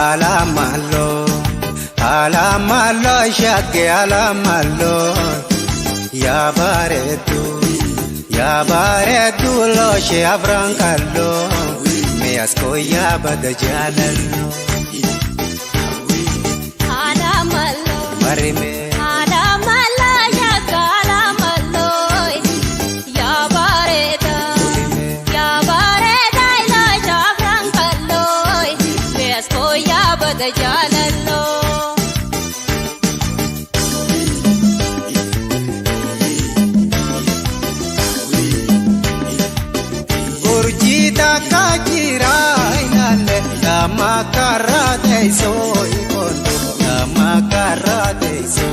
Alamalo, alamalo, shake alamalo. Ya baredu, ya baredu, lo she afrankalo. Me asko ya badajalalo. Alamalo, Marime. Alamalo, shake alamalo. Ya bareda, ya bareda, lo she afrankalo. Me asko ya badajalalo. Urjita kajira inalle namakara teiso ikondo namakara teiso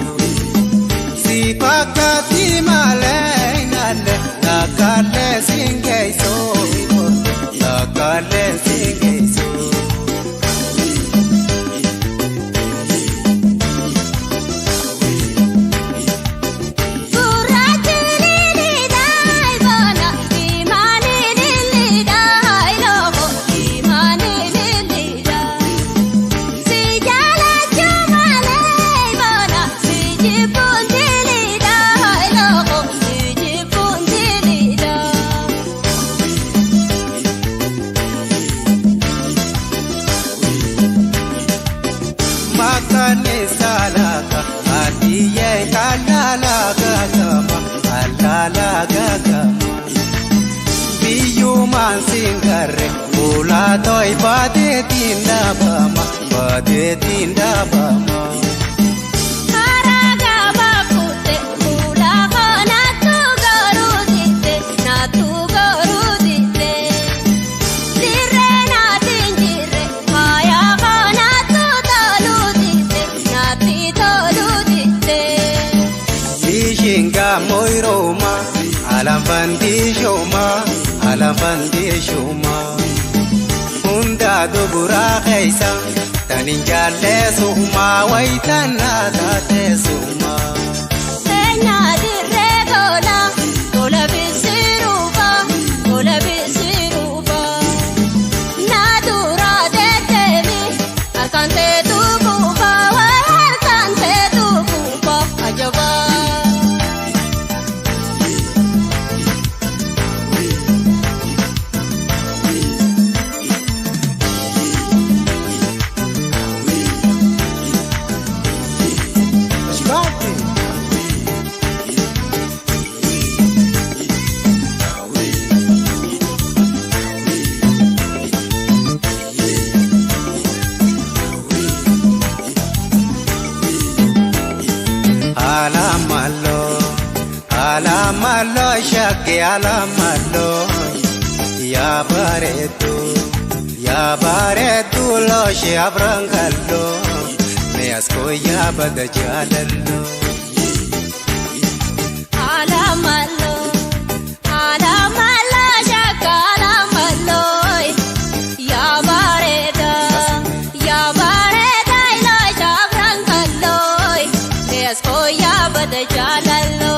sipakati male inalle nakale singeiso ikondo nakale singeiso. Makane salaka adiye kalalaga kama alalaga kama biyuman singare ula toy bade tinda bama bade tinda bama. Ishinga moiroma alamfandishoma alamfandishoma hunda dubura keessa tanin jaalleessuma wayitana taateessuma. Alamalo, alamalo, shake alamalo. Ya baredu, lo she abrangalo. Me asko ya badajalalo. Alamalo, alamalo, shake alamalo. Ya bareda, lo she abrangalo. Me asko ya badajalalo.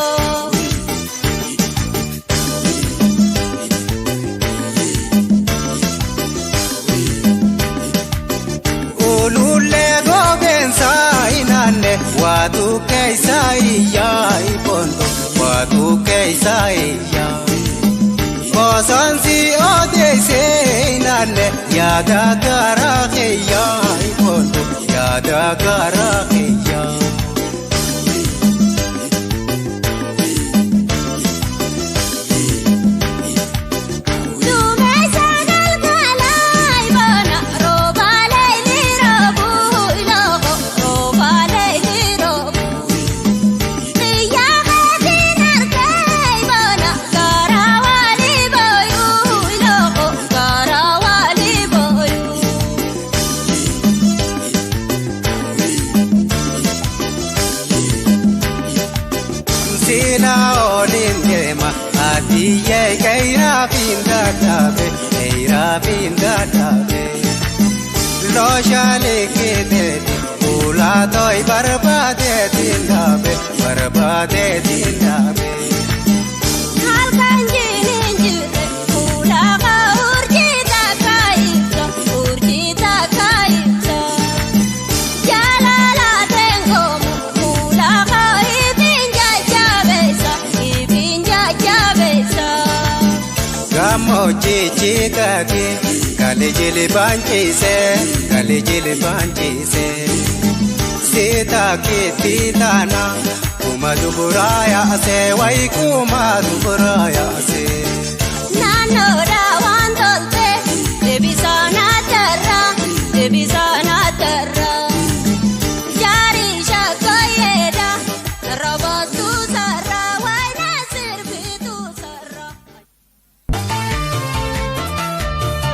Ululle gogensa inanne watu keessa iyya ibondo watu keessa iyya. Osonsi odeesse inanne yaada gara kiyya ibondo yaada gara kiyya. Sina olin deema adiye keira finda dhabe keira finda dhabe loshale kedeti ula toy barbade tindabe barbade tindabe. Halkan jinin jire ula urjita kaibsa urjita kaibsa. Hojjechiitake kalee jele baanchiise kalee jele baanchiise. Seeta keetti taana kuma duburaa yaase wayi kuma duburaa yaase. Naannoo.